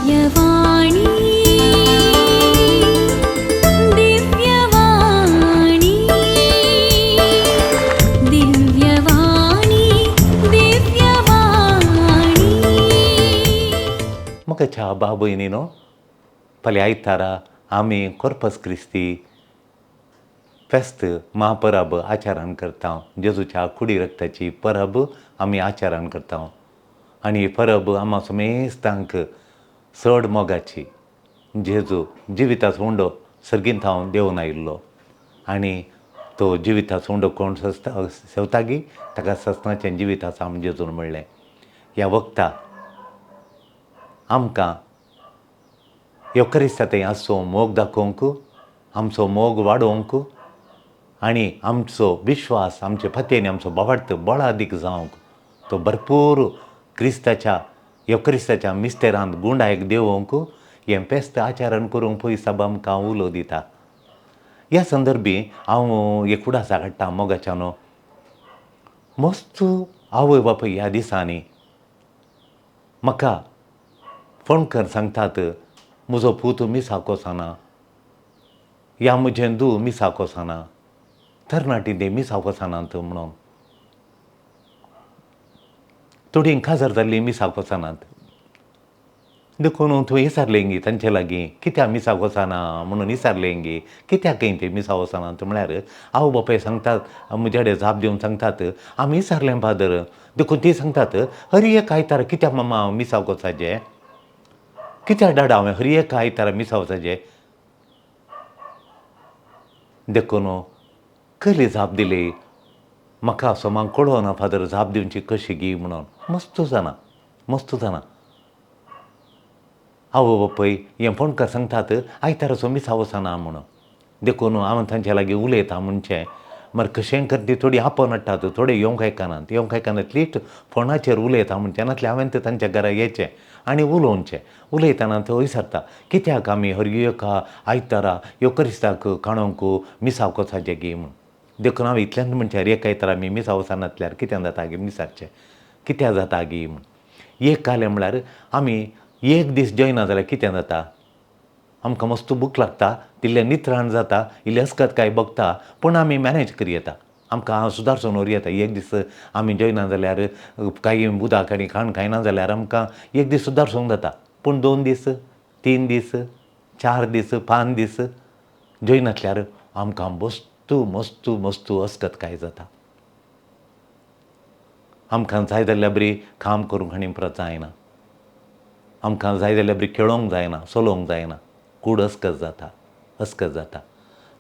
दिव्यवाणी, दिव्यवाणी, दिव्यवाणी, दिव्यवाणी. मोगाच्या भाव भयणीनो, फाल्यां आयतारा आमी कोर्पस क्रिस्ती फेस्त महापरब आचरण करता. जेजूच्या कुडी रक्ताची परब आमी आचरण करता आनी ही परब आमा समेस्तांक चड मोगाची. जेजू जिविताचो उंडो सर्गींत हांव देंवन आयिल्लो आनी तो जिविताचो उंडो कोण सस्ता सेवतागी ताका सस्नाचें जिवीत आसा आमी जेजून म्हणलें. ह्या वखता आमकां येवकरिस्ता थंय आसचो मोग दाखोवंक, आमचो मोग वाडोवंक आनी आमचो विश्वास आमचे पतीन आमचो भावार्थ बळादीक जावंक तो भरपूर क्रिस्ताच्या येवक्रिस्ताच्या मिस्तेरांत गुंडायक देंवोवंक हें फेस्त आचरण करूंक पयस आमकां उलो दिता. ह्या संदर्भी हांव एक उडासा काडटा. मोगाच्यानो, मस्त आवय बापूय ह्या दिसांनी म्हाका फोन कर सांगतात, म्हजो पूत मिसाक वचना या म्हजें धूव मिसाक वचना, तरणाटी ते मिसाक वचनात म्हणून. थोडीं काजार जाल्लीं मिसाक वचनात. देखून तुवें विचारलें गी तांचे लागीं कित्याक मिसाक वचना म्हणून विचारलें गी कित्याक खंय ते मिसाक वचनात म्हळ्यार आवय बापूय सांगतात, म्हजे कडेन जाप दिवन सांगतात, आमी विचारलें फादर, देखून ती सांगतात हर एक आयतारा कित्याक मामा हांव मिसाक वचाचें, कित्याक डाडा हांवें हर एक आयतारा मिसाक वचाचें. देखून कसली जाप दिली म्हाका सोमाक कळना फादर जाप दिवची कशी गी म्हणून. मस्त जाणा, मस्त जाणा. आवय बापूय हें फोंडकार सांगतात आयताराचो मिसा वचना म्हणून. देखून हांव तांच्या लागीं उलयता म्हणचें मागीर कशेंय कर ती थोडी आपोवन हाडटात, थोडे येवंक आयकनात, येवंक आयकनात एटलिस्ट फोनाचेर उलयता म्हणचें नासल्यार हांवें तें तांच्या घरा येचें आनी उलोवचें. उलयतना तो विचारता कित्याक आमी हर एका आयतारा येवकरिस्ताक काणूंक मिसाक वचाचें गी म्हूण. देखून हांव इतल्यान म्हणचें एक आयतारा आमी मिसा वचनातल्यार कितें जाता गी मिसाचें कित्याक जाता गी म्हूण. एक कालें म्हळ्यार आमी एक दीस जॉयना जाल्यार कितें जाता, आमकां मस्त भूक लागता, इल्लें नित्राण जाता, इल्लें अस्कत काय बगता, पूण आमी मॅनेज करी येता, आमकां सुदारसून व्हरूं येता. एक दीस आमी जॉयना जाल्यार कांय उदक आनी खाण खायना जाल्यार आमकां एक दीस सुदारसूंक जाता, पूण 2 दीस 3 दीस 4 दीस 5 दीस जॉयनातल्यार आमकां मस्तू मस्तू मस्तू अस्कत काय जाता. आमकां जाय जाल्यार बरी काम करूंक आनी परत जायना, आमकां जाय जाल्यार बरी खेळोंक जायना, चलोवंक जायना, कूड अस्कत जाता, अस्कत जाता.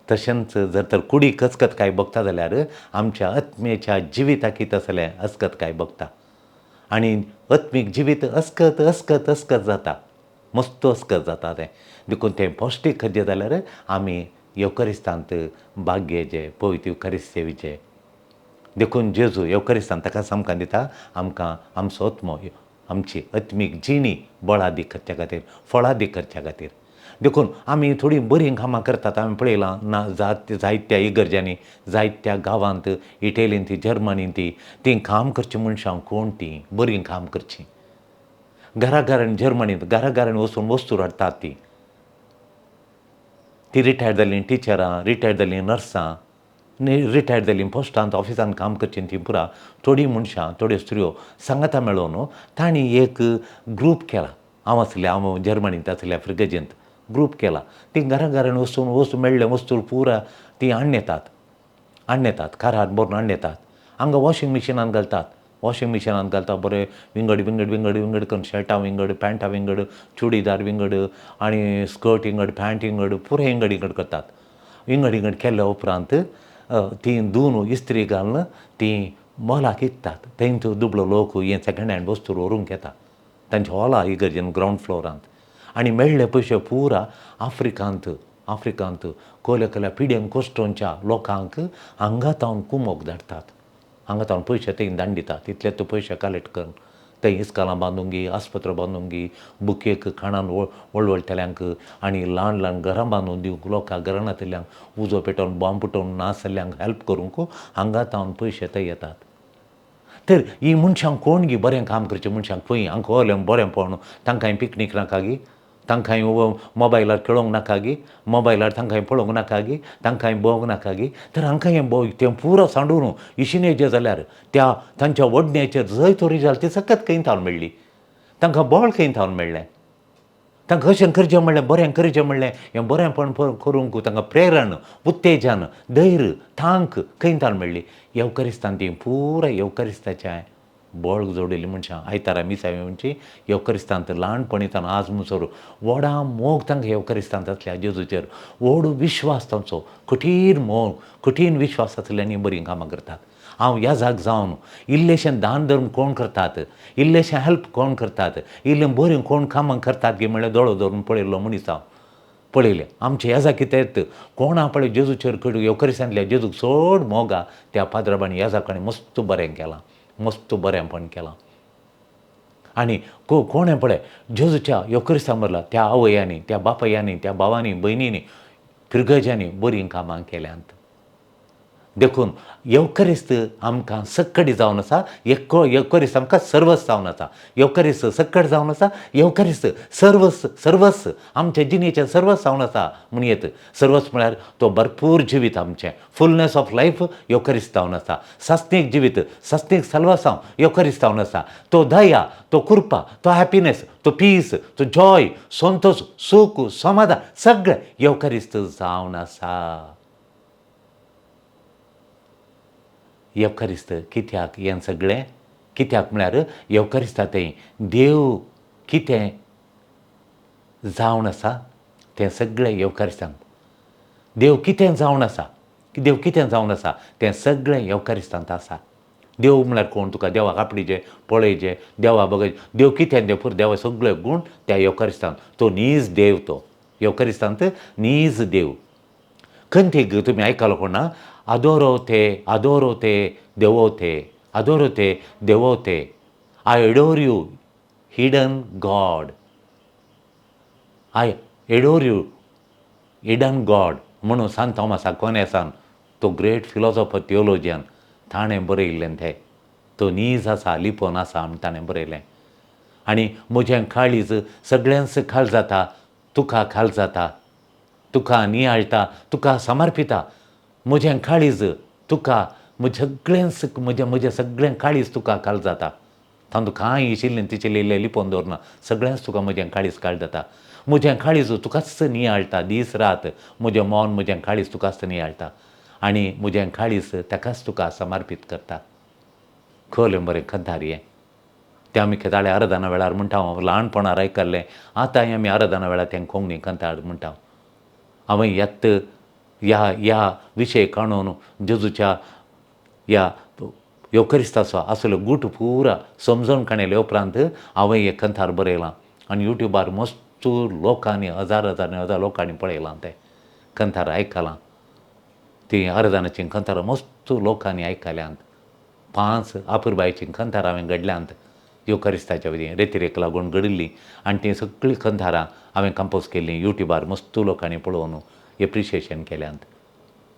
तशेंच जर तर कुडीक अस्कत काय बगता जाल्यार आमच्या आत्मेच्या जिविताक कितें आसलें अस्कत काय बगता आनी आत्मीक जिवीत अस्कत अस्कत अस्कत जाता, मस्त अस्कत जाता तें. देखून तें पौश्टीक खाद्य जाल्यार आमी येवकरिस्तांत भाग्येचें पवित्र येवकरिस्त सेवेचें. देखून जेजू येवकरिस्तांत ताका आमकां दिता आमकां आमचो आत्मो आमची आत्मीक जिणी बळादीक करच्या खातीर, फळादीक करच्या खातीर. देखून आमी थोडीं बरीं कामां करतात. आमी पळयलां ना जात जायत्या इगर्जांनी जायत्या गांवांत इटलींत जर्मनींत तीं काम करचीं मनशां कोण तीं बरीं काम करचीं घरा घरान जर्मनींत घरा घरान वचून वस्तू हाडटात. तीं ती रिटायर्ड जाल्लीं टिचरां, रिटायर्ड जाल्लीं नर्सां, रिटायर्ड जाल्लीं पोस्टांत ऑफिसांत काम करचीं तीं पुरा थोडीं मनशां थोड्यो स्त्रियो सांगाता मेळोवन तांणी एक ग्रूप केला. हांव आसलें, हांव जर्मनींत आसल्या फ्रिगेजींत ग्रूप केला. तीं घरा घरान वचून वस्तू मेळ्ळे वस्तू पुरा तीं हाडून येतात, हाडून येतात कारार भरून हाडून येतात. हांगा वॉशिंग मिशिनान घालतात, वॉशिंग मिशिनान घालता बरें विंगड विंगड विंगड विंगड करून शर्टां विंगड, पॅन्टां विंगड, चुडीदार विंगड आनी स्कर्ट विंगड, पॅन्ट विंगड, पुराय विंगड विंगड करतात. विंगड विंगड केल्या उपरांत तीं दोन इस्त्री घालून तीं मोलाक विकतात. थंय दुबळो लोक हें सेकेंड हँड वस्तू व्हरूंक येता तांच्या हॉला इगर्जेन ग्रावंड फ्लोरांत आनी मेळ्ळे पयशे पुरा आफ्रिकांत आफ्रिकांत कोल्या कोल्या पिड्यान कोश्टोंच्या लोकांक हांगा तावन कुमोक धाडटात. हांगा तावन पयशे थंय धाडून दितात. इतले ते पयशे कलेक्ट करून थंय इस्कालां बांदूंक गी, आस्पत्र बांदूंक गी, बुकेक खाणान वळवळटल्यांक आनी ल्हान ल्हान घरां बांदून दिवंक लोकांक घरां नाशिल्ल्यांक उजो पेटोवन बॉम्ब पेटोवन नासल्ल्यांक हेल्प करूंक हांगा तावन पयशे थंय येतात. तर ही मनशां कोण गी बरें काम करचें मनशांक खंय हांकां व्हरलें बरें पळोवन तांकां पिकनीक नाका गी, तांकां मोबायलार खेळोंक नाका गी, मोबायलार तांकां पळोवंक नाका गी, तांकां भोवंक नाका गी, तर हांकां हें भोव तें पुरो सांडून इशिनेचें जाल्यार त्या तांच्या वडण्याचेर जंय तोरी जाल्यार ती सकत खंय थावन मेळ्ळी, तांकां बळ खंय थावन मेळ्ळें, तांकां अशें करचें म्हणलें, बरें करचें म्हणलें, हें बरेंपण करूंक तांकां प्रेरण, उत्तेजन, धैर्य, तांक खंय थावन मेळ्ळी? येवकरिस्तान ती पुराय येवकरिस्ताचें बळ जोडिल्लीं मनशां. आयतारा मिसां येवची येवकरिस्तांत ल्हानपणींतान आज म्हणसर व्हडा मोग तांकां येवकरिस्तांत आसल्या जेजूचेर, व्हड विश्वास तांचो, कठीण मोग, कठीण विश्वास आसल्यानी बरीं कामां करतात. हांव ह्या जाग जावन इल्लेशें दान धर्म कोण करतात, इल्लेशें हेल्प कोण करतात, इल्लें बरीं कोण कामां करतात गी म्हणल्यार दोळो धरून पळयल्लो मनीस हांव. पळयलें आमच्या ह्या जागी कोणा पळय जेजूचेर येवकरिस्तांतल्या जेजूक चड मोगा त्या पाद्रबांनी ह्या जाकांनी मस्त बरें केलां, मस्त बरेंपण केलां. आनी कोणें पळय जेजूच्या येवकरिस्ता मरला त्या आवयांनी, त्या बापायांनी, त्या भावांनी, भयणींनी, फिरगजांनी बरीं कामां केल्यांत. देखून येवकरिस्त आमकां सक्कडी जावन आसा, येवकरिस्त आमकां सर्वस जावन आसा, येवकरिस्त सक्कड जावन आसा, येवकरिस्त सर्वस सर्वस आमच्या जिणेचें सर्वस जावन आसा म्हणयेत. सर्वस म्हळ्यार तो भरपूर जिवीत आमचें, फुलनेस ऑफ लायफ येवकरिस्त जावन आसा. सासणीक जिवीत, सासणीक साल्वासांव येवकरिस्त जावन आसा. तो दया, तो कृपा, तो हॅपिनेस, तो पीस, तो जॉय, संतोश, सूख, समाधान सगळें येवकरिस्त जावन आसा. येवकरिस्त कित्याक हें सगळें कित्याक म्हळ्यार येवकरिस्ता तें देव कितें जावन आसा तें सगळें येवकरिस्तान, देव कितें जावन आसा, देव कितें जावन आसा तें सगळें येवकरिस्तांत आसा. देव म्हळ्यार कोण? तुका देवाक आपडीचे पळयचे, देवा बगय देव कितें, देव पुरो देवा सगळे गूण त्या येवकरिस्तांत. तो नीज देव, तो येवकरिस्तांत नीज देव. कंतीक तुमी आयकलो कोणा? आदोरो ते, आदोरो ते देवोते, आदोरो ते देवोते, I adore you hidden God, I adore you hidden God म्हणून सांत थॉमस आक्वानासान, तो ग्रेट फिलॉसॉफर थियोलॉजियन, ताणें बरयल्लें तें. तो नीज आसा, लिपोन आसा म्हण ताणें बरयलें. आनी म्हजें काळीज सगळ्यांच खाल जाता, तुका खाल जाता, तुका नियाळटा, तुका समर्पिता. म्हजें काळीज तुका, म्हजें सगळेंच, म्हजें म्हजें सगळें काळीज तुका खाल जाता. तातूंत कांय इशिल्लें तिचें इल्लें लिपोवन दवरना, सगळेंच तुका म्हजें काळीज खाल जाता. म्हजें काळीज तुकाच नियाळटा दीस रात, म्हजें मन म्हजें काळीज तुकाच नियाळटा आनी म्हजें काळीज ताकाच तुका समर्पीत करता. खोलें बरें खंतार हें तें आमी खेताळे आराधना वेळार म्हणटा. हांव ल्हानपणार आयकल्लें, आतांय आमी आराधना वेळार तें कोंकणी कंतार म्हणटा. हांवें येत ह्या ह्या विशय काणून जेजूच्या ह्या येवकरिस्ताचो आसलो गूट पुरा समजून काणयले उपरांत हांवें एक कंतार बरयलां आनी युट्यूबार मस्त लोकांनी, हजार हजार हजार लोकांनी पळयलां तें कंतार आयकलां. तीं आराधनाचीं कंतारां मस्त लोकांनी आयकल्यांत. 5 आपुरबायचीं कंतारां हांवें घडल्यांत येवकरिस्ताच्या वतीन रेतिरेक लागून घडिल्लीं आनी तीं सगळीं कंतारां हांवें कंपोज केल्लीं. युट्यूबार मस्त लोकांनी पळोवन एप्रिशिएशन केल्यांत.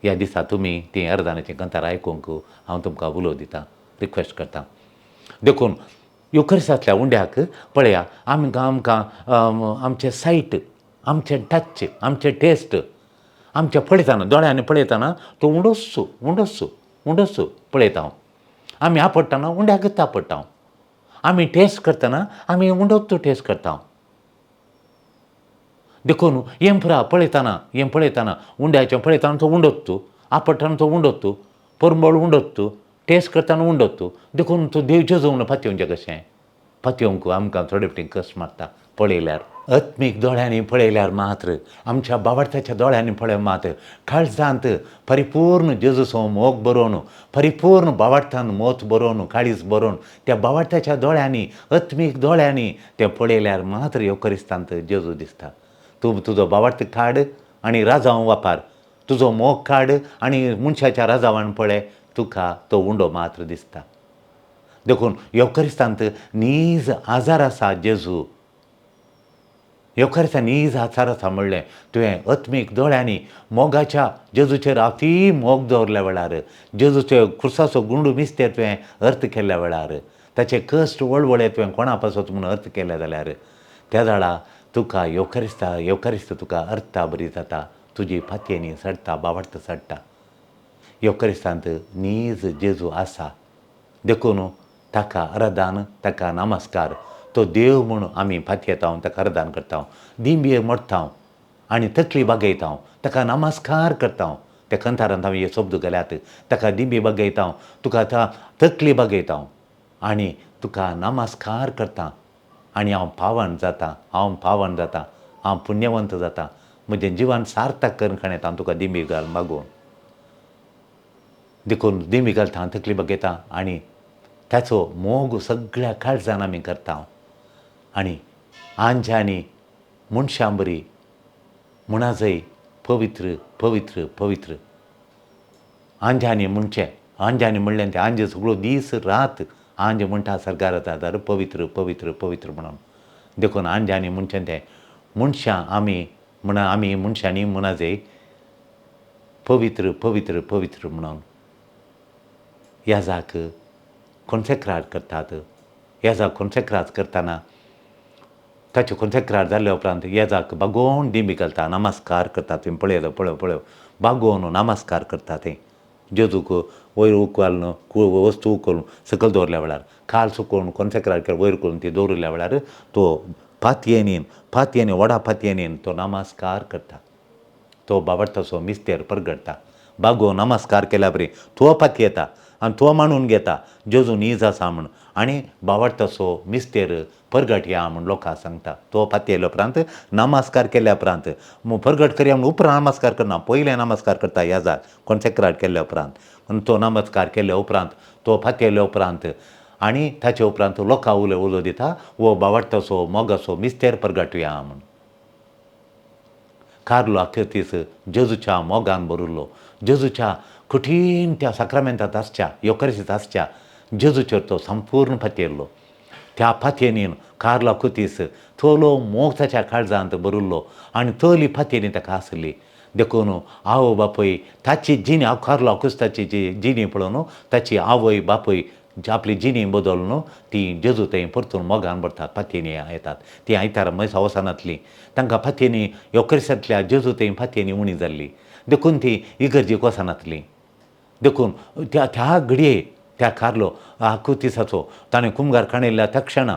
ह्या दिसा तुमी तीं अर्दानाचीं कंतारां आयकूंक हांव तुमकां उलो दितां, रिक्वेस्ट करतां. देखून येवकरिस्तांतल्या उंड्याक पळया, आमकां आमकां आमचें सायट, आमचें टच, आमचें टेस्ट, आमच्या पळयतना दोळ्यांनी पळयतना तो उंडोसो उंडोसो उंडोसो पळयता हांव. आमी आपडटना उंड्याकच आपडटा, आमी टेस्ट करतना आमी उंडोच टेस्ट करता. देखून हें पुरा पळयतना, हें पळयतना उंड्याचें पळयतना तो उंडोत, आपडटना तो उंडोत, परंबळ उंडोत, टेस्ट करतना उंडोत. देखून तो देव जेजू म्हणून पातयेवचें कशें? पातयेवंक आमकां थोडे फावटी कश्ट मारता पळयल्यार. आत्मीक दोळ्यांनी पळयल्यार मात्र, आमच्या बावडत्याच्या दोळ्यांनी पळय मात्र, काळजांत परिपूर्ण जेजूचो मोग बरोवन, परिपूर्ण बावडतान मोत बरोवन, काळीज बरोवन, त्या बावडत्याच्या दोळ्यांनी, आत्मीक दोळ्यांनी तें पळयल्यार मात्र येवकरिस्तांत जेजू दिसता. तूं तुजो बावडत काड आनी राजांव वापार, तुजो मोग काड आनी मनशाच्या राजावान पळय, तुका तो उंडो मात्र दिसता. देखून येवकरिस्तांत नीज आजार आसा जेजू, येवकरिस्तान नीज आजार आसा म्हणलें तुवें आत्मीक दोळ्यांनी मोगाच्या जेजूचेर अती मोग दवरल्या वेळार, जेजूचे खुर्साचो गुंडू मिस्तेर तुवें अर्थ केल्ल्या वेळार, ताचे कश्ट वळवळे तुवें कोणा पासत म्हणून अर्थ केल्या जाल्यार, त्या जाळा तुका येवकारिस्ता येवकारिस्त तुका अर्था बरी जाता, तुजी फातयेनी चडटा, बावडटा चडटा. येवकारिस्तांत नीज जेजू आसा, देखून ताका आराधन, ताका नमस्कार. तो देव म्हूण आमी फातयेता, ताका आराधन करता, दिंबये मोडटा आनी तकली बागयता, ताका नमस्कार करता. त्या कंतारांत हांवें हे शब्द घाल्यात, ताका दिंबी बागयता, तुका तकली बागयता आनी तुका नमस्कार करता आनी हांव पावन जाता, हांव पावन जाता, हांव पुण्यवंत जाता, म्हजें जिवन सार्थक करून काडटा हांव तुका दिंबी घाल मागून. देखून दिंबी घालता, तकली बागयता आनी ताचो मोग सगळ्या काळजान आमी करता. आनी आंज्यांनी मनशां बरी म्हणा जय पवित्र पवित्र पवित्र. आंज्यांनी म्हणचें, आंज्यांनी म्हणलें तें आंजे सगळो दीस रात आंज म्हणटा सरकार आदार पवित्र पवित्र पवित्र म्हणून. देखून आंज्यांनी म्हणचें तें मनशां आमी म्हणा, आमी मनशांनी म्हणा जय पवित्र पवित्र पवित्र म्हणून. याजाक कोन्सेक्रार करतात, याजाक कोन्सेक्रार करतना ताचे कोन्सेक्रार जाल्या उपरांत येजाक बागोवन दिंबी घालता, नमस्कार करता. तुवें पळयलो, पळय पळय बागोवन नमस्कार करता. तें जेजूक वयर उखलून वस्तू उखलून सकयल दवरल्या वेळार, काल सुकोवन कोन्सेक्रार केल्या वयर करून ती दवरिल्ल्या वेळार तो पातयेनीन, पातयेनी व्हडा पातयेनीन तो नमस्कार करता. तो बावडटासो मिस्तेर परगडटा. बागोवन नमस्कार केल्या बरी तो पातयेता आनी तो मानून घेता जेजू नीज आसा म्हूण, आनी बावडटासो मिस्तेर परगट या म्हूण लोकांक सांगता. तो पातयेल्या उपरांत नमस्कार केल्या उपरांत परगट करया म्हूण उपरांत नमस्कार करना, पयलें नमस्कार करता याजाक कोन्सेक्रार केल्या उपरांत. आनी तो नमस्कार केल्या उपरांत तो पातयेल्या उपरांत आनी ताचे उपरांत लोकां उलो उलो दिता, वो बावडटासो मोगासो मिस्तेर परगटया म्हूण. कार्लो आकृतीस जेजूच्या मोगान भरिल्लो, जेजूच्या कठीण त्या साक्रामेंतांत आसच्या येवकारिस्तींत आसच्या जेजूचेर तो संपूर्ण पातयेल्लो. त्या पातयेनीन कार्लो आकृतीस तोलो मोग ताच्या काळजांत भरिल्लो आनी तली पातयेनी ताका आसली. देखून आवय बापूय ताची जिणी, कार्लो आकुस्ताची जी जिणी पळोवन ताची आवय बापूय आपली जिणी बदलून ती जेजू थंय परतून मोगान भरतात, पातयेनी येतात. ती आयतारा म्हयस वचनातली, तांकां पातयेनी येवकारिस्तांतल्या जेजू थंय पातयेनी उणी जाल्ली, देखून ती इगर्जेक वचनातली. देखून त्या त्या घडये त्या कार्लो आकुतिसाचो ताणें कुमगार काणयल्ल्या त्या क्षणा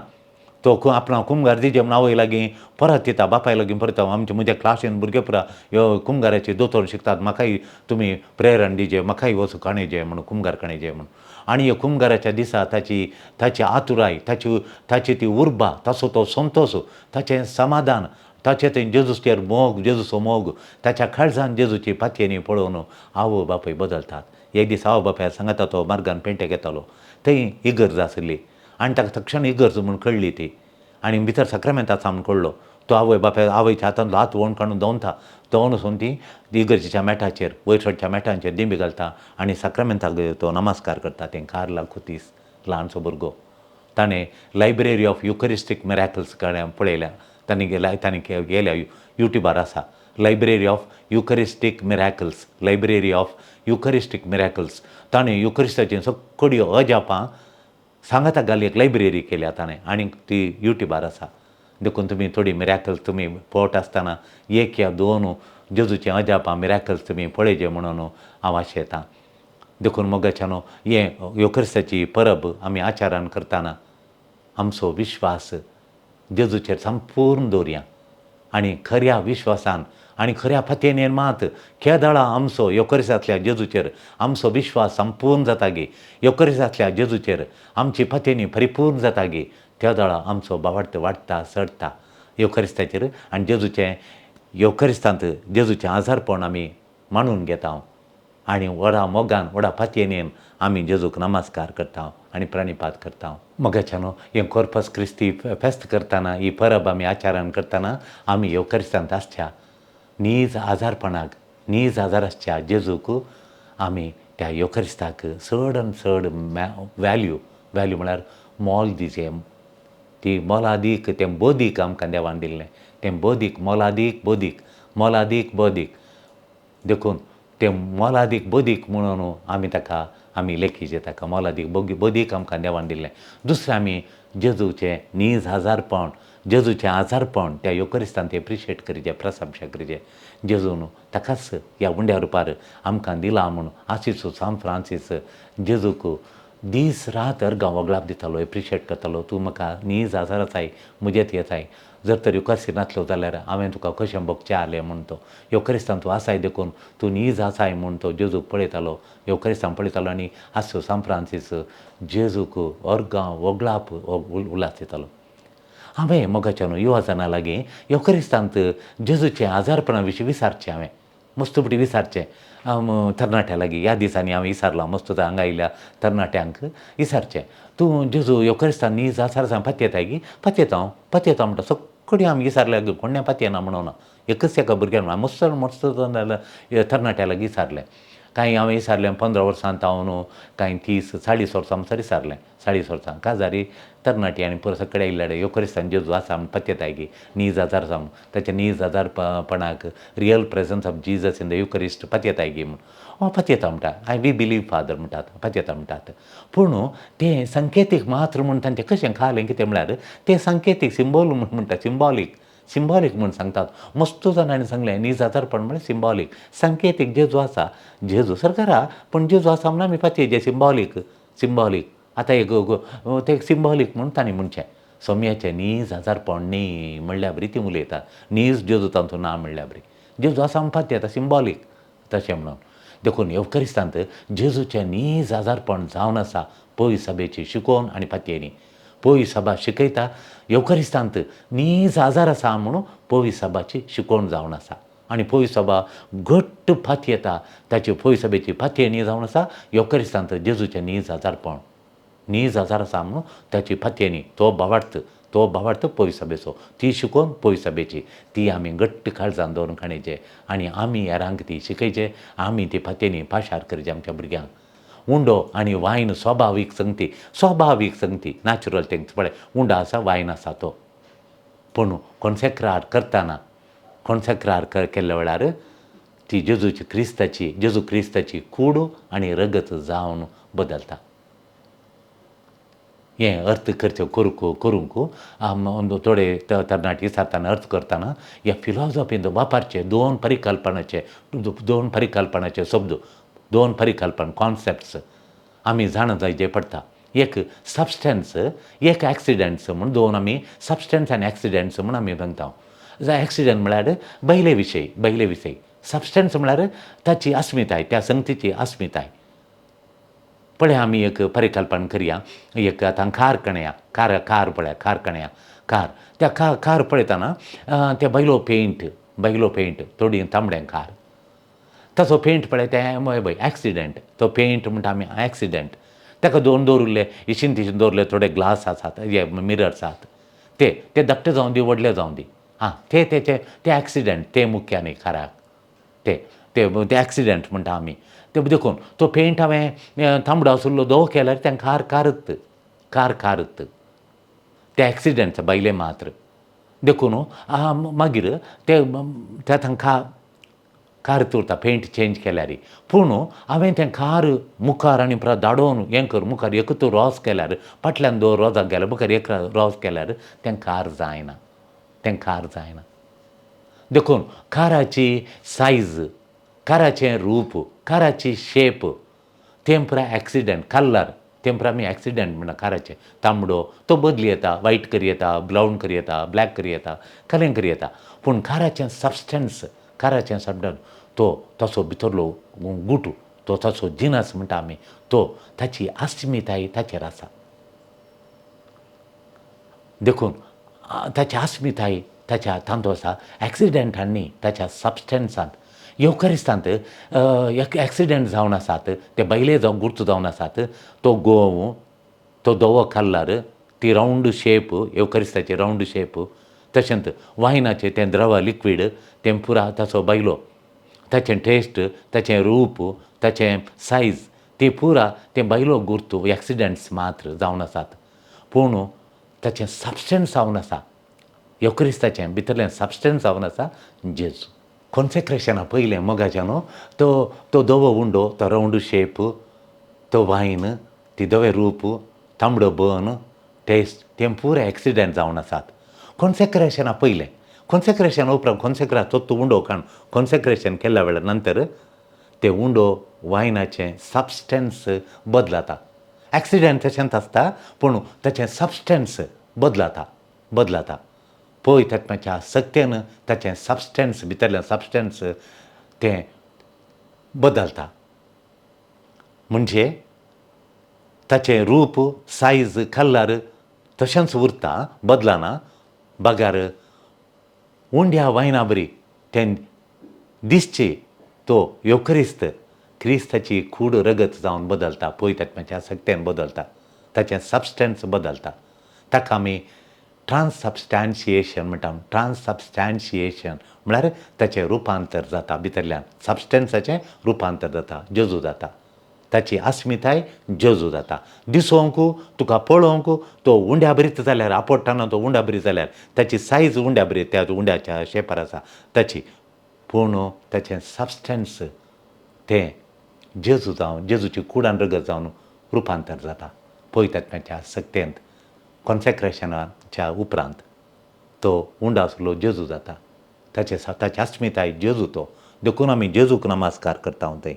तो आपणा कुमगार दिजे म्हूण आवय लागीं परत दिता, बापाय लागीं परत. आमचे म्हज्या क्लासीन भुरगे पुरा ह्यो कुमगाराचे दोतोर शिकतात, म्हाकाय तुमी प्रेरण दिजे, म्हाकाय वचूं काणयजे म्हणून, कुमगार काणयजे म्हणून. आनी ह्या कुमगाराच्या दिसा ताची ताची आतुराय, ताची ताची ती उर्बा, ताचो तो संतोश, ताचें समाधान, ताचें तें जेजूचेर मोग, जेजूचो मोग ताच्या काळजान जेजूची पातयेनी पळोवन आवय बापूय बदलतात. एक दीस आवय बापाय सांगता तो मार्गान पेंटेक येतालो, थंय इगर्ज आसली आनी ताका तक्षण इगर्ज म्हूण कळ्ळी ती, आनी भितर साक्रामेंताचा म्हूण कळ्ळो. तो आवय बापाय आवयच्या हातांतलो हात वोण काडून दवरता, दवरून वचून ती इगर्जेच्या मेटाचेर वयर चडच्या मेटांचेर दिंबी घालता आनी साक्रामेंताक तो नमस्कार करता. तें कार्ल आकुतीस ल्हानसो भुरगो, ताणें लायब्ररी ऑफ युकरिस्टीक मिराकल्स पळयल्या, ताणें गेल्या, ताणें गेल्या युट्यूबार आसा library of Eucharistic miracles, library of Eucharistic miracles. ताणें युकरिस्टाचीं सगळ्यो अजापां सांगाता घाली एक लायब्ररी केल्या ताणें आनी ती युट्यूबार आसा. देखून तुमी थोडी मिराकल्स तुमी पळयता आसतना एक या दोन जेजूचीं अजापां मिराकल्स तुमी पळयचे म्हणून हांव आशेतां. देखून मोगाच्यानो हें येवक्रिस्ताची परब आमी आचारान करतना आमचो विश्वास जेजूचेर संपूर्ण दवरया आनी खऱ्या विश्वासान आनी खऱ्या फातेन मात केदळा आमचो येवक्रिस्तांतल्या जेजूचेर आमचो विश्वास संपूर्ण जाता गी, येवक्रिस्तांतल्या जेजूचेर आमची फातेनी परिपूर्ण जाता गी, त्या दळा आमचो बावार्थ वाडटा चडटा येवक्रिस्ताचेर आनी जेजूचें येवक्रिस्तांत जेजूचें आजारपण आमी मानून घेता आनी व्हडा मोगान व्हडा फातयेन आमी जेजूक नमस्कार करता आनी प्रणिपात करता. मोगाच्यानो हें कोर्पस क्रिस्ती फेस्त करतना ही परब आमी आचारान करतना आमी येवक्रिस्तांत आसच्या नीज आजारपणाक नीज आजार आसच्या जेजूक आमी त्या येवक्रिस्ताक चड आनी चड व्हॅल्यू, व्हॅल्यू म्हळ्यार मोल दिचें, ती मोलादीक तें बदीक आमकां देवान दिल्लें, तें बदीक मोलादीक बदीक, मोलादीक बदीक. देखून तें मोलादीक बदीक म्हणून आमी ताका आमी लेखीचे ताका मोलादीक बदीक आमकां देवान दिल्लें. दुसरें आमी जेजूचें नीज आजारपण जेजूचें आजारपण त्या येवकरिस्तान एप्रिशिएट करीजे, प्रशंसा करीजे. जेजून ताकाच ह्या उंड्या रुपार आमकां दिला म्हूण आसिसो सांत फ्रांसीस जेजूक दीस रात अर्गां वगळाप दितालो, एप्रिशिएट करतालो. तूं म्हाका नीज आजार आसाय, म्हजेत येताय, जर तर येवकरिस्त नासलो जाल्यार हांवें तुका कशें भोगचें आलें म्हूण तो येवकरिस्तान तूं आसाय देखून तूं नीज आसाय म्हूण तो जेजूक पळयतालो, येवकरिस्तान पळयतालो. आनी आसो सांत फ्रांसीस जेजूक अर्गां वगळाप उलास दितालो. हांवें मोगाच्यान युवा जाणां लागीं येवकरिस्तांत जेजूचें आजारपणा विशीं विचारचें, हांवें मस्त पटी विचारचें तरणाट्यां लागीं. ह्या दिसांनी हांवें विचारलां मस्त हांगा आयिल्ल्या तरणाट्यांक विचारचें, तूं जेजू येवकरिस्तान नीज आसार सांग पातयेताय गी? पातयेता हांव, पातयेता म्हणटा. सगळीं आमी विचारल्या कोण्णें पातयेना म्हणून ना, एकच एका भुरग्यान म्हणा. मस्त मस्त तरणाट्यां लागीं विचारलें. कांय हांवें विचारलें 15 वर्सां तावन, कांय 30-40 वर्सां म्हणसर विचारलें. 40 वर्सां काजारी तरणाटी आनी पुरो सगळे आयिल्ले येवकरिस्तान जेजू आसा म्हूण पातयेताय गी, नीज आजार जावन ताच्या नीज आजारपणाक real presence of Jesus in the Eucharist पातयेताय गी म्हूण. पातयेता म्हणटा, I we believe father म्हणटात, पातयेता म्हणटात. पूण तें संकेतीक मात्र म्हूण तांचें कशें खालें कितें म्हळ्यार तें सांकेतीक सिंबॉल म्हूण म्हणटा, सिंबॉलीक सिंबॉलीक म्हूण सांगतात. मस्त जाणांनी सांगलें नीज आजारपण म्हळ्यार सिंबॉलीक सांकेतीक जेजू आसा, जेजू सरकारा पूण जेजू आसा म्हणून आमी पातयेचे सिंबॉलीक सिंबॉलीक. आतां एक तें सिंबॉलीक म्हूण तांणी म्हणचें सोम्याचें नीज आजारपण न्ही म्हणल्या बरी ती उलयतात, नीज जेजू तांचो ना म्हणल्या बरी, जेजू आसा म्हूण पातयेता सिंबॉलीक तशें म्हणून. देखून येवकरिस्तांत जेजूचें नीज आजारपण जावन आसा पय सभेची शिकोवन आनी पातयेनी. पय सभा शिकयता येवकरिस्तांत नीज आजार आसा म्हणून पय सभाची शिकोवण जावन आसा. आनी पय सभा घट्ट पातयेता, ताची पय सभेची पातयेणी जावन आसा येवकरिस्तांत जेजूचें नीज आजारपण, नीज आजार आसा म्हणून ताची पातयेणी, तो भावार्थ, तो भावार्थ पय सभेचो, ती शिकोवन पय सभेची ती आमी घट्ट काळजान दवरून काडचे आनी आमी हेरांक ती शिकयचे, आमी ती पातयेणी पाशार करची आमच्या भुरग्यांक. उंडो आनी वायन स्वाभावीक संगती, स्वाभावीक संगती नॅचरल थिंग्स. पळय उंडो आसा, वायन आसा तो, पूण कोन्सेक्रार करतना, कोन्सेक्रार केल्ल्या वेळार ती जेजूची क्रिस्ताची, जेजू क्रिस्ताची कूड आनी रगत जावन बदलता. हें अर्थ करचें करूंक थोडे तरणाटे विचारतना अर्थ करतना ह्या फिलॉसॉफींत वापरचे दोन परिकल्पनाचे, दोन परिकल्पनाचे शब्द, दोन परिकल्पना कॉन्सेप्ट्स आमी जाणा जायचे पडटा. एक सबस्टन्स, एक एक्सिडंट्स म्हूण दोन आमी सबस्टन्स आनी एक्सिडंट्स म्हूण आमी सांगता. एक्सिडंट म्हळ्यार बैले विशय, बैले विशय. सबस्टन्स म्हळ्यार ताची अस्मिताय, त्या संगतीची अस्मिताय. पळय आमी एक परिकल्पना करया, एक आतां कार कणया, कार कार पळया, कार कणया, कार त्या कार पळयतना त्या बैलो पेंट, बैलो पेंट थोडी तांबडें कार, ताचो पेंट पळय तें पळय एक्सिडंट, तो पेंट म्हणटा आमी एक्सिडंट. ताका दोन दवरिल्ले इशीन तिशीन दवरले, थोडे ग्लास आसात, हे मिरर्स आसात, ते ते धाकटे जावं दी व्हडले जावं दी, आं ते तेचे ते एक्सिडंट, ते मुख्य न्ही काराक, ते ते ते एक्सिडंट म्हणटा आमी ते. देखून तो पेंट हांवें तांबडो आशिल्लो धवो केल्यार तें कार कारत, कार कारत, ते एक्सिडंट भायले मात्र. देखून मागीर ते ते तांकां कार उरता पेंट चेंज केल्यार. पूण हांवें तें कार मुखार आनी परत धाडोवन हें कर मुखार एकूच रोस केल्यार, फाटल्यान दोन रोजां केल्यार, मुखार एक रोस केल्यार तें कार जायना, तें कार जायना. देखून काराची सायज, काराचें रूप, काराची शेप तें पुराय एक्सिडंट, कलर तें पुराय आमी एक्सिडंट म्हणटा काराचें. तांबडो तो बदली येता, वायट करी येता, ब्रावन करी येता, ब्लॅक करी येता, कलें करी येता. पूण काराचें सबस्टन्स, काराचें सबस्टन्स तो तसो भितरलो गुटू, तो तसो जिनस म्हणटा आमी, तो ताची अस्मिताय ताचेर आसा. देखून ताची अस्मिताय ताच्या तांतू आसा, एक्सिडंटान न्ही, ताच्या सबस्टन्सांत. येवकरिस्तांत एक्सिडंट जावन आसात, ते बैले जावं गुर्त जावन आसात, तो गोव, तो धवो कलर, ती रावंड शेप, येवकरिस्ताची रावंड शेप, तशेंच वायनाचें तें द्रव लिक्वीड तें पुरा ताचो बायलो, ताचें टेस्ट, ताचें रूप, ताचें सायज, ती पुरा तें बायलो गुर्त एक्सिडंट्स मात्र जावन आसात. पूण ताचें सबस्टन्स जावन आसा, येवक्रिस्ताचें भितरलें सबस्टन्स जावन आसा जेजू. कॉन्सेक्रेशना पयलें मोगाचें न्हू, तो तो धवो उंडो, तो रावंड शेप, तो वायन, ती धवें रूप, तांबडो बन, टेस्ट, तें पुराय एक्सिडंट जावन आसात. कॉन्सेक्रेशना पयलें, कॉन्सेक्रेशना उपरांत कॉन्सेक्रा तोत्तू उंडो काण कॉन्सेक्रेशन केल्ल्या वेळार नंतर ते उंडो वायनाचें सबस्टन्स बदलता. एक्सिडंट तशेंच आसता पूण ताचें सबस्टन्स बदलता बदलता. पवित्र आत्म्याच्या सक्तेन ताचें सबस्टन्स भितरलें सबस्टन्स तें बदलता. म्हणजे ताचें रूप, सायज, कलर तशेंच उरता, बदलना. बगर उंड्या वायना बरी तें दिसची तो येवक्रिस्त क्रिस्ताची कूड रगत जावन बदलता. पवित्र आत्म्याच्या सक्तेन बदलता, ताचें सबस्टन्स बदलता. ताका आमी ट्रान्ससबस्टान्शिएशन म्हणटा. ट्रान्ससबस्टान्शिएशन म्हळ्यार ताचें रुपांतर जाता, भितरल्यान सबस्टन्साचें रुपांतर जाता, जेजू जाता, ताची अस्मिताय जेजू जाता. दिसोंक तुका पळोवंक तो उंड्या बरीच जाल्यार, आपडटाना तो उंड्या बरी जाल्यार ताची सायज उंड्या बरी, त्या उंड्याच्या शेपार आसा ताची, पूण ताचें सबस्टन्स तें जेजू जावन, जेजूची कुडान रगत जावन रुपांतर जाता. पवित्र आत्म्याच्या सक्तेंत कॉन्सेक्रेशनाच्या उपरांत तो उंडो आसलो जेजू जाता, ताचे ताची अस्मिताय जेजू तो. देखून आमी जेजूक नमस्कार करता, थंय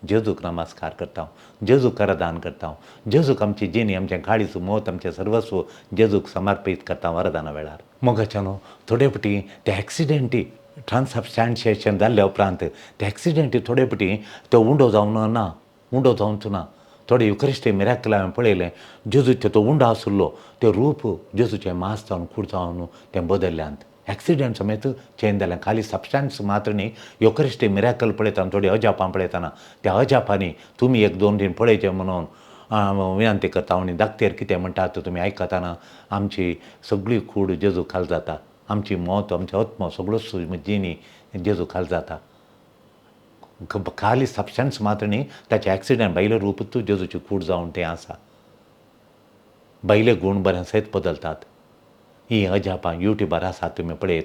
जेजूक नमस्कार करता, जेजूक आराधन करता, जेजूक आमची जिणी, आमचें काळीज, मत, आमचें सर्वस्व जेजूक समर्पीत करता आराधना वेळार. मोगाच्यानो, थोडे फावटी ते एक्सिडेंटी ट्रान्सबस्टान्शिएशन जाल्ल्या उपरांत ते एक्सिडेंटी थोडे फावटी तो उंडो जावन ना, उंडो जावचो ना. थोडे युक्रिस्टी मिराकल हांवें पळयलें, जेजूचो तो उंडो आशिल्लो तें रूप जेजूचें मास जावन कूड जावन तें बदल्ल्यांत. एक्सिडंट समेत चेंज जालें, खाली सबस्टन्स मात्र न्ही. युक्रिस्टी मिराकल पळयतना, थोडीं अजापां पळयतना त्या अजापांनी तुमी एक दोन तीन पळयचें म्हणून विनंती करता. आनी दाक्तेर कितें म्हणटा तुमी आयकतना आमची सगळी कूड जेजू खाल जाता, आमची मौत, आमचो आत्मो सगळोच जिणी जेजू खाल जाता. खाली सबस्टन्स मात्र न्ही, ताचें एक्सिडंट भायलें रूप तूं जेजूची कूड जावन तें आसा. भायले गूण बरें सयत बदलतात. हीं अजापां युट्यूबार आसा, तुमी पळयत.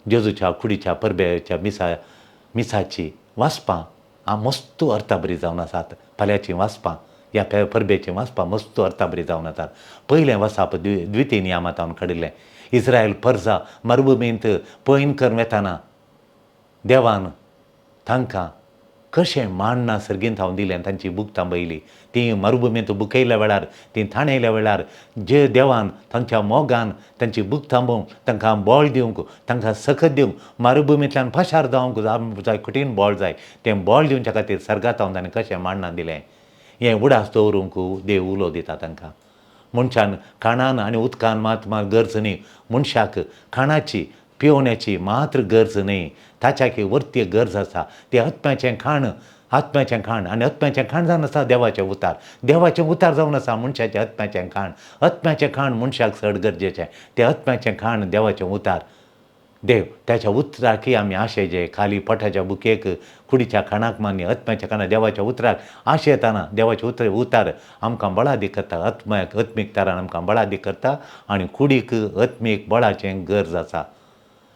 जेजूच्या कुडीच्या परबेच्या मिसाची वाचपां मस्त अर्थाबरी जावन आसात. फाल्यांचीं वाचपां, ह्या परबेचीं वाचपां मस्त अर्थाबरी जावन आसात. पयलें वाचप द्वितीय नियामांत काडिल्लें. इस्रायल परजा मरुभुमींत पयन करून वेताना देवान तांकां कशें मांडणा सर्गींत हांव दिलें, तांची भूक थांबयली. तीं मरुभुमींत बुकयल्या वेळार, तीं थाणयल्या वेळार जे देवान तांच्या मोगान तांची भूक थांबोवंक, तांकां बळ दिवंक, तांकां सकत दिवंक, मरुभुमींतल्यान पाशार जावंक जाय कठीण बळ जाय, तें बळ दिवच्या खातीर सर्गांत हांव ताणें कशें मांडणा दिलें हें उडास दवरूंक देव उलो दिता तांकां. मनशान खाणान आनी उदकान मात गरज न्ही, मनशाक खाणाची पिवण्याची मात्र गरज न्ही, ताच्याकी वरती गरज आसा तें आत्म्याचें खाण, आत्म्याचें खाण. आनी आत्म्याचें खाण जावन आसा देवाचें उतार, देवाचें उतार जावन आसा मनशाचें आत्म्याचें खाण. आत्म्याचें खाण मनशाक चड गरजेचें, तें आत्म्याचें खाण देवाचें उतार. देव ताच्या उतराकय आमी आशेचे, खाली पोटाच्या बुकेक कुडीच्या खाणाक मान्य आत्म्याच्या खाणा देवाच्या उतराक आशेताना देवाचें उतार आमकां बळादी करता. आत्म्याक आत्मीक तारान आमकां बळादी करता आनी कुडीक आत्मीक बळाचें गरज आसा.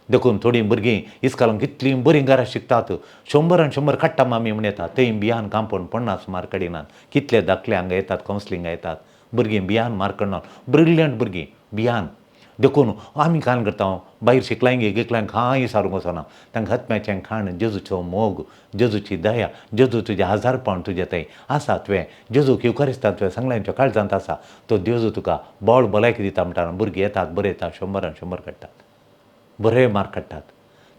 देखून थोडीं भुरगीं इस्कोलांत कितलीं बरीं घरां शिकतात, 100 आनी 100 काडटा मामी म्हण येता, थंय बियान कांपोवन 50 मार्क काडिनात. कितले धाकले हांगा येतात, कावन्सिलिंगाक येतात, भुरगीं बियान मार्क काडनात, ब्रिलियंट भुरगीं बियान. देखून आमी कांय करता, भायर शिकलांय गिकलांय कांय सारूंक वचना. तांकां आत्म्याचें खाण, जेजूचो मोग, जेजूची दया, जेजू तुजें हजारपण तुजें थंय आसा, तुवें जेजूक युक्रिस्तांत तुवें सांगलें तुज्या काळजांत आसा, तो जेजू तुका बळ भलायकी दिता म्हणटा. भुरगीं येतात, बरें येतात, 100 आनी 100 काडटात, बरे मार्क काडटात.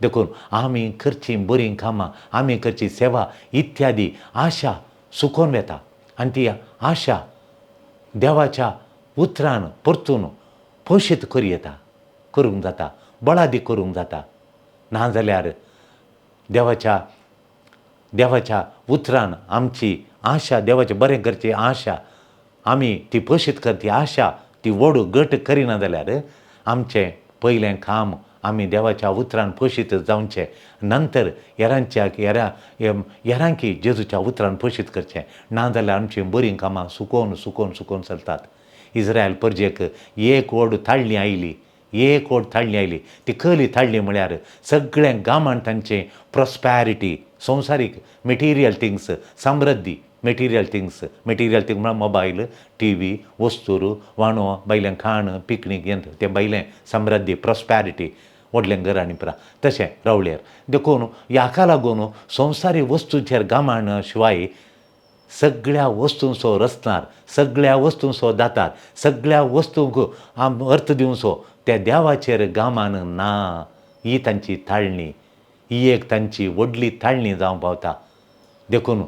देखून आमी करचीं बरीं कामां, आमी करची सेवा इत्यादी आशा सुकोवन वेता आनी ती आशा देवाच्या उतरान परतून पोशीत करूं येता, करूंक जाता, बळादी करूंक जाता. नाजाल्यार देवाच्या देवाच्या उतरान आमची आशा, देवाचें बरें करची आशा, आमी ती पोशीत करची आशा ती व्हड घट करिना जाल्यार आमचें पयलें काम आमी देवाच्या उतरान पोशीत जावचें, नंतर हेरांच्या हेरांकी जेजूच्या उतरान पोशीत करचें. नाजाल्यार आमचीं बरीं कामां सुकोवन सुकोवन सुकोवन चलतात. इस्रायल परजेक एक व्हड थाळणी आयली, एक व्हड थाळणी आयली, ती कली थाळणी म्हळ्यार सगळें गामान तांचें प्रॉस्पॅरिटी, संवसारीक मटेरियल थिंग्स, समृद्धी मटेरियल थिंग्स, मटेरियल थिंग म्हळ्यार मोबायल, टी व्ही, वस्तूर, वाणो, भायलें खाण, पिकनीक, हें तें भायलें समृद्धी, प्रॉस्पॅरिटी, व्हडलें घर आनी पुरा तशें रावळेर. देखून हाका लागून संवसारी वस्तूचेर गामान शिवाय सगळ्या वस्तूंचो रचणार, सगळ्या वस्तूंचो दातार, सगळ्या वस्तूंक अर्थ दिवचो त्या देवाचेर गामान ना. ही तांची ताळणी, ही एक तांची व्हडली ताळणी जावंक पावता. देखून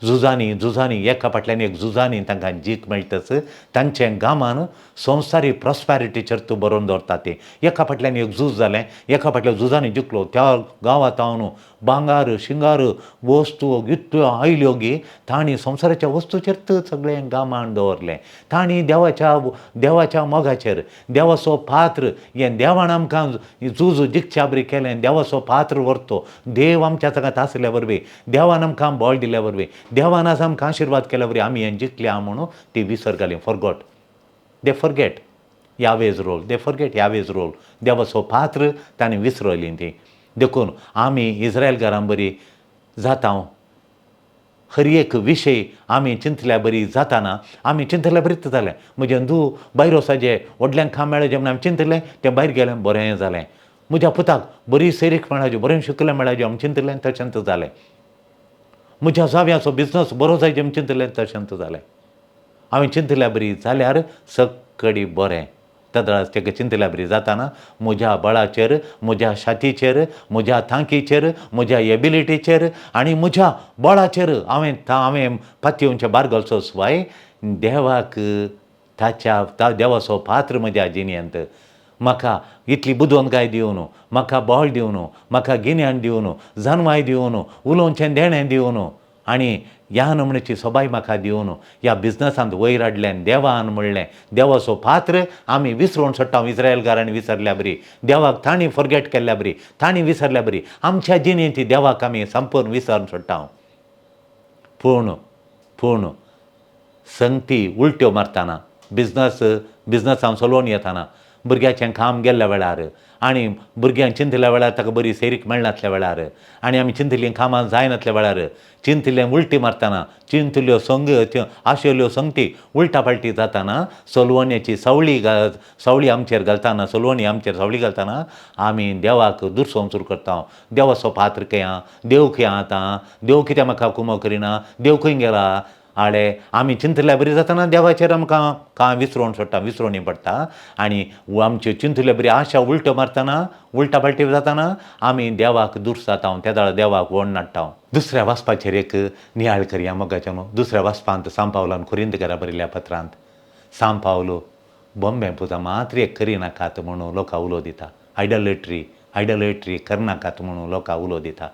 झुजांनी झुजांनी एका फाटल्यान एक झुजांनी तांकां जीक मेळटच तांचें गामान संवसारी प्रॉस्पॅरिटीचेर तूं बरोवन दवरता. तें एका फाटल्यान एक झूज जालें, एका फाटल्यान झुजांनी जिखलो, त्या गांवांत हांव भांगार शिंगार वस्तू इतल्यो आयल्यो गी तांणी संवसाराच्या वस्तूचेर सगळें गामान दवरलें. तांणी देवाच्या देवाच्या मोगाचेर, देवाचो पात्र हें देवान आमकां झूज जिखच्या बरी केलें, देवाचो पात्र व्हरतो देव आमच्या सांगात आसल्या वरवीं, देवान आमकां बळ दिल्या वरवीं, देवान आज आमकां आशिर्वाद केल्या वरवीं आमी हें जिखल्या म्हणून ती विसर घाली. Forgot, they forget Yahweh's role, they forget Yahweh's role. देवाचो पात्र तांणी विसरली ती. देखून आमी इस्रायल घरां बरी जाता, हर एक विशय आमी चिंतल्या बरी जाताना, आमी चिंतल्या बरीच जालें. म्हजें धूव भायर वचपाचें, व्हडल्यांक काम मेळचें म्हूण आमी चिंतलें, तें भायर गेलें, बरें जालें. म्हज्या पुताक बरी सैरीक मेळाची, बरें शिकलें मेळाचें आमी चिंतलें, तशेंच जालें. म्हज्या जाव्याचो बिजनस बरो जायचे आमी चिंतलें, तशेंच जालें. हांवें चिंतल्या बरी जाल्यार सकडी बरें. तेदळास तेका चिंतल्या बरी जाताना म्हज्या बळाचेर, म्हज्या शातीचेर, म्हज्या तांकीचेर, म्हज्या एबिलिटीचेर आनी म्हज्या बळाचेर हांवें हांवें पातयेवचें बार घालचो शिवाय देवाक ताच्या देवाचो पात्र म्हज्या जिणेंत म्हाका इतली बुदवंतकाय दिवन, म्हाका बळ दिवन, म्हाका गिन्यान दिवन, जानवाय दिवन, उलोवचें देणें दिवन आनी ह्या नमणेची सोबाय म्हाका दिवन ह्या बिजनसांत वयर हाडलें देवान म्हणलें. देवाचो पात्र आमी विसरून सोडटा. इस्रायलकारांनी विसरल्या बरी, देवाक तांणी फॉरगेट केल्ल्या बरी, तांणी विसरल्या बरी आमच्या जिणेंत देवाक आमी संपूर्ण विसरून सोडटा. पूण पूण संगती उलट्यो मारतना, बिजनस बिजनसान चलोवन येताना, भुरग्याचें काम गेल्ल्या वेळार आनी भुरग्यांक चिंतल्या वेळार ताका बरी सैरीक मेळनासल्या वेळार आनी आमी चिंतिल्लीं कामां जायनासल्या वेळार, चिंतिल्लें उलटी मारतना, चिंतिल्ल्यो संग त्यो आशिल्ल्यो संगती उलटा पालटी जाताना, सलवण्याची सावळी सावळी आमचेर घालतना, सलवणी आमचेर सावळी घालतना आमी देवाक दुरसोवंक सुरू करता. देवाचो पात्र खंय आहा, देव खंय आतां, देव कित्याक म्हाका कुमो करिना, देव खंय गेला आळे. आमी चिंतल्या बरी जाताना देवाचेर आमकां कांय विसरोन सोडटा, विसरोनी पडटा आनी आमच्यो चिंतल्या बरी आशा उलट्यो मारतना, उलटा पालटी जाताना आमी देवाक दुरसाता, त्या वेळार देवाक व्हड नाडटा. दुसऱ्या वाचपाचेर एक नियाळ करया मोगाच्यान. दुसऱ्या वाचपांत सांव पावलान कुरिंत घरा बरयल्ल्या पत्रांत सांव पावलो बॉम्बे पुजा मात्र एक करिनाकात म्हणून लोकां उलो दिता. आयडलेट्री, आयडलेट्री करनाकात म्हणून लोकां उलो दिता.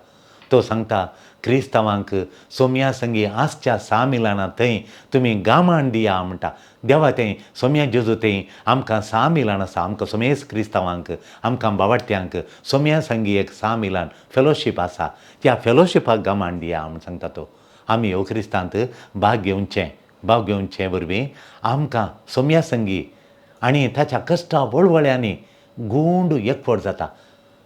तो सांगता क्रिस्तांवांक सोम्या संगी आसच्या सामिलाना थंय तुमी गामान दिया म्हणटा. देवा थंय सोम्या जेजू थंय आमकां सामिलान आसा, आमकां सोमेस क्रिस्तांवांक, आमकां बावडट्यांक सोम्या संगी एक सामिलान फेलोशीप आसा, त्या फेलोशिपाक गामान दिया म्हूण सांगता तो. आमी ह्यो क्रिस्तांत भाग घेवचें, भाग घेवचें वरवीं आमकां सोम्या संगी आनी ताच्या कश्टा वळवळ्यांनी गुंड एकवट जाता.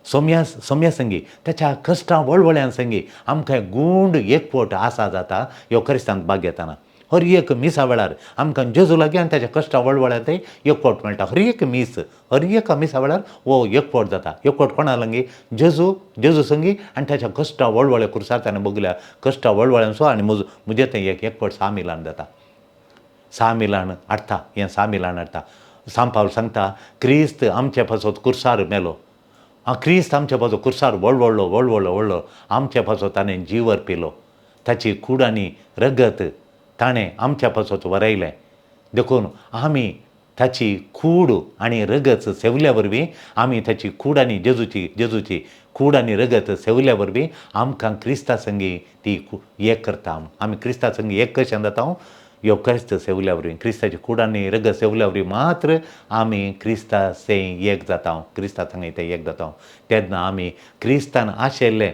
सोम्या सोम्या संगी ताच्या कश्टां वळवळ्यां संगी आमकां गुंड एकवट आसा जाता. ह्यो क्रिस्तांत भाग घेताना हर एक मिसा वेळार आमकां जेजू लागीं आनी ताच्या कश्टां वळवळ्यां थंय एकवट मेळटा. हर एक मीस, हर एका मिसा वेळार हो एकवट जाता. एकवट कोणा लागीं? जेजू, जेजू संगी आनी ताच्या कश्टां वळवळे कुर्सार ताणें बगल्या कश्टां वळवळ्यांचो आनी म्हजो म्हजें थंय एक एकवट सामिलान जाता. सामिलान हाडटा, हें सामिलान हाडटा. सांव पावल सांगता क्रिस्त आमचे पासत कुर्सार मेलो, क्रिस्त आमचे पासत कुर्सार वळवळ्ळो, वळवळ्ळो वळ्ळो, आमचे पासत ताणें जीव अर्पिलो, ताची कूड आनी रगत ताणें आमच्या पासत वरयलें. देखून आमी ताची कूड आनी रगत सेवल्या वरवीं, आमी ताची कूड आनी जेजूची जेजूची कूड आनी रगत सेवल्या वरवीं आमकां क्रिस्ता संगी ती एक करता. आमी क्रिस्ता संगी एक कशें जाता? ह्यो क्रिस्त सेवल्या वरवीं, क्रिस्ताची कूड आनी रगत सेवल्या वरवीं मात्र आमी क्रिस्ता से एक जाता, क्रिस्ता संगी ते एक जाता. तेन्ना आमी क्रिस्तान आशिल्ले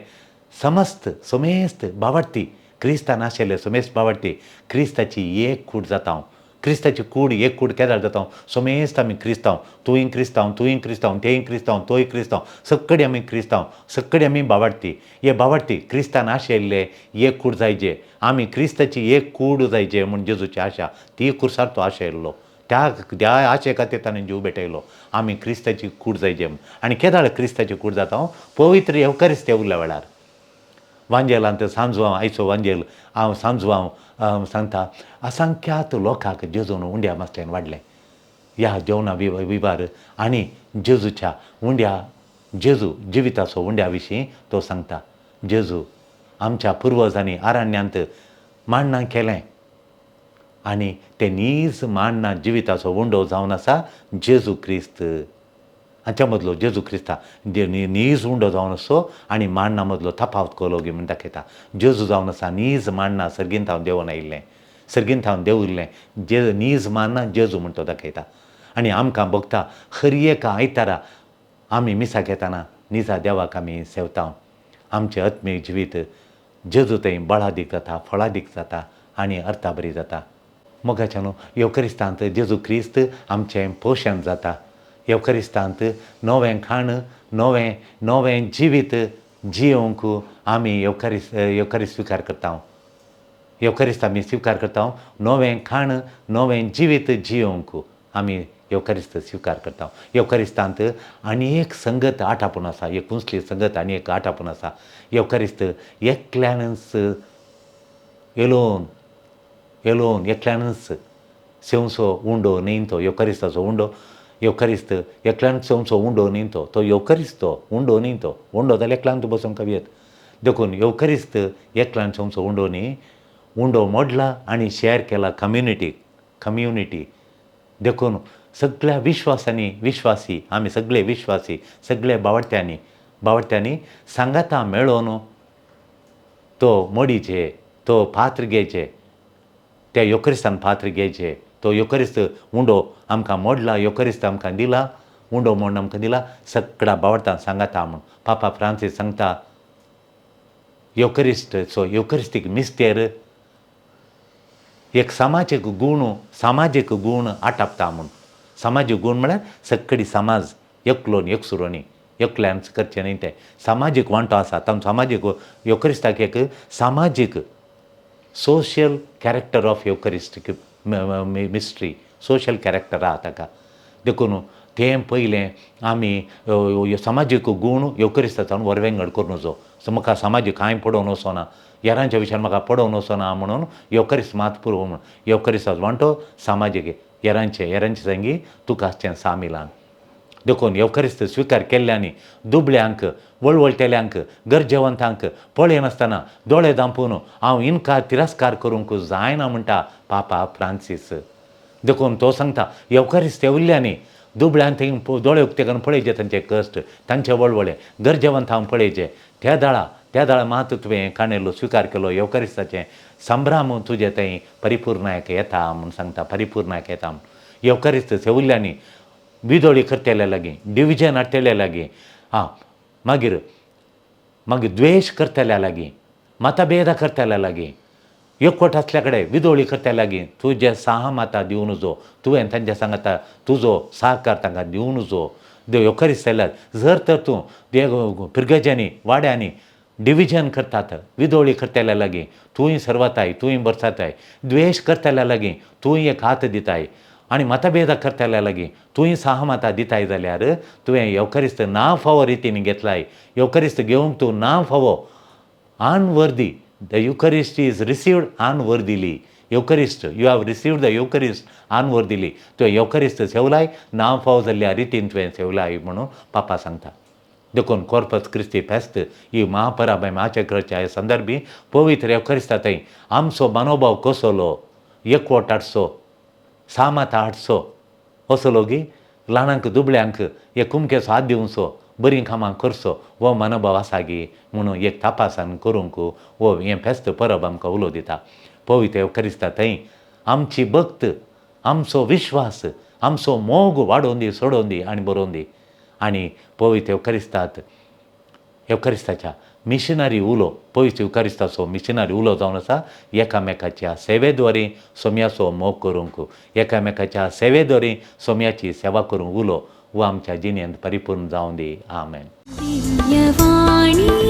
समस्त समेस्त बावडती, क्रिस्तान आशिल्ले समेस्त बावडती क्रिस्ताची एक कूड जाता. क्रिस्ताची कूड एक कूड केदार जाता? सोमेस्त आमी क्रिस्तांव, तूंय क्रिस्तांव, तूंय क्रिस्तांव, तेंय क्रिस्तांव, तोय क्रिस्तांव, सक्कडी आमी क्रिस्तांव, सक्कडी आमी बावाडती. हे बावाडती क्रिस्तान आशिल्ले एक कूड जायजे, आमी क्रिस्ताची एक कूड जायजे म्हूण जेजूची आशा, ती कुर्सार तो आशयल्लो, त्या त्या आशे खातीर ताणें जीव भेटयलो. आमी क्रिस्ताची कूड जायजे म्हूण. आनी केदाळ क्रिस्ताची कूड जाता? पवित्र येवकारिस्त उरल्या वेळार. वांजेलांत सांजवांव, आयचो वांजेल हांव सांजवांव सांगता, असंख्यात लोकांक जेजून उंड्या मासल्यान वाडलें ह्या जेवणा विवार. आनी जेजूच्या उंड्या, जेजू जिविताचो उंड्या विशीं तो सांगता, जेजू आमच्या पुर्वजांनी आरण्यांत मांडणां केलें आनी ते नीज मांडणा जिविताचो उंडो जावन आसा जेजू क्रिस्त. हाच्या मदलो जेजू क्रिस्ता नीज उंडो जावन आसचो आनी मांडणा मदलो तफावत कोलो म्हूण दाखयता. जेजू जावन आसा नीज मांडणा, सर्गीन थावन देंवून आयिल्लें, सर्गीन थावन देंविल्लें जे नीज मांडणा जेजू म्हूण तो दाखयता. आनी आमकां भोगता हर एका आयतारा आमी मिसाक येताना निजा देवाक आमी सेवता. आमचें आत्मीक जिवीत जेजू थंय बळादीक जाता, फळादीक जाता आनी अर्थाबरी जाता. मोगाच्या न्हू, येवकरिस्तांत जेजू क्रिस्त आमचें पोशण जाता. येवकरिस्तांत नवें खाण, नवें नवें जिवीत जियोवंक आमी येवकारिस्त येवकारिस्त स्विकार करता. येवकारिस्त आमी स्विकार करता, नवें खाण नवें जिवीत जियोवंक आमी येवकारिस्त स्विकार करता. येवकारिस्तांत आनी एक संगत आटापून आसा, एक उंचली संगत आनी एक आटापून आसा. येवकारिस्त एकल्यानच एलोन एलोन एकल्यानच सेवचो उंडो न्ही तो येवकारिस्ताचो उंडो. येवकारिस्त एकल्यान सेवचो उंडो न्ही तो, तो येवकारिस्त तो उंडो न्ही तो, उंडो जाल्यार एकल्यान तूं बसून खावयेत. देखून येवकारिस्त एकल्यान सेवचो उंडो न्ही, उंडो मोडला आनी शेअर केला कम्युनिटी कम्युनिटी. देखून सगळ्या विश्वासांनी विश्वासी आमी सगळे विश्वासी सगळे बावडत्यांनी बावडत्यांनी सांगाता मेळोवन तो मोडीचे, तो पात्र घेयचे, त्या योकरिस्तान पात्र घेयचे. तो योकरिस्त उंडो आमकां मोडला, योकरिस्त आमकां दिला, उंडो मोडून आमकां दिला, सगळ्या बावडतान सांगाता म्हूण पापा फ्रांसीस सांगता. योकरिस्ट सो योकरिस्तीक मिस्तेर एक सामाजीक गूण, सामाजीक गूण आटापता म्हूण. सामाजीक गूण म्हळ्यार सक्कडी समाज एकलो न्ही, एकसुरो न्ही, एकल्यान करचें न्ही, तें सामाजीक वांटो आसा. तांचो सामाजीक योकरिस्ताक एक सामाजीक social character of Eucharistic mystery, social character आहा ताका. देखून तें पयलें आमी समाजीक गूण येवकरिस्ताचो वरवेंगड करून वचो. सो म्हाका समाजीक कांय पडोवन वचना, हेरांच्या विशयान म्हाका पडोवन वचना म्हणून येवकरिस्त मात पुरो म्हूण येवकरिस्ताचो वांटो सामाजीक हेरांचे हेरांचे संगी तुका आसचें सामिलान. देखून येवकरिस्त स्विकार केल्ल्यांनी दुबळ्यांक, वळवळटेल्यांक, गरजेवंतांक पळयनासतना दोळे धांपून हांव इनकार तिरस्कार करूंक जायना म्हणटा पापा फ्रांसीस. देखून तो सांगता येवकरिस्त येवल्ल्यांनी दुबळ्यान थंय दोळे उक्ते करून पळयचे तांचे कश्ट, तांचे वळवळे, गरजेवंतांक पळयचे. त्या दाळा त्या दाळा मात तुवें काणेलो स्विकार केलो येवकरिस्ताचें संभ्राम तुजे थंय परिपूर्णायक येता म्हूण सांगता, परिपूर्णायक येता म्हूण. येवकरिस्त सेवल्ल्यांनी विदोळी करतल्या लागीं, डिविजन हाडटल्या लागीं, आं मागीर मागीर द्वेश करतल्या लागीं, मतभेदा करतल्या लागीं, एकवट आसल्या कडेन विदोळी करतल्या लागीं तुजें सहा माता दिवन जो तुवें तांच्या सांगाता तुजो सहकार तांकां दिवन जो देव येवकरिस्त जाल्यार जर तर तूं देव फिरगजांनी वाड्यांनी डिविजन करतात, विदोळी करतल्या लागीं तूंय सर्वताय, तूंय बरसाताय, द्वेश करतल्या लागीं तूंय एक हात दिताय आनी मतभेदा करतल्या लागीं तूंय सहमता दिताय जाल्यार तुवें येवकरिस्त ना फावो रितीन घेतलाय. येवकरिस्त घेवंक तूं ना फावो, unworthy. The Eucharist is received unworthily. Eucharist, you have received the Eucharist unworthily. तुवें येवकरिस्त सेवलाय ना फावो जाल्ल्या रितीन तुवें सेवलाय म्हणून पापा सांगता. देखून कॉर्पस क्रिस्ती फेस्त ही महापराब आमच्या संदर्भी पवित्र येवकरिस्ता थंय आमचो मनोभाव कसलो एकवट हाडचो, सामाता हाडचो, असलो गी ल्हानांक दुबळ्यांक एक कुमकेचो हात दिवचो, बरीं कामां करचो हो मनोभाव आसा गी म्हणून एक तपासन करूंक हो हें फेस्त परब आमकां उलो दिता. पवित्र येवकरिस्ता थंय आमची भक्त, आमचो विश्वास, आमचो मोग वाडोवन दी, सोडोवन दी आनी बरोवन दी. आनी पवित्र येवकरिस्तात येवकरिस्ताच्या मिशनरी उलो पयस युकारिस्ताचो मिशनरी उलो जावन आसा एकामेकाच्या सेवेद्वारे सोम्याचो मोग करूंक, एकामेकाच्या सेवेद्वारे सोम्याची सेवा करूंक उलो हो आमच्या जिणेंत परिपूर्ण जावं दी. आमेन. दिव्यवाणी.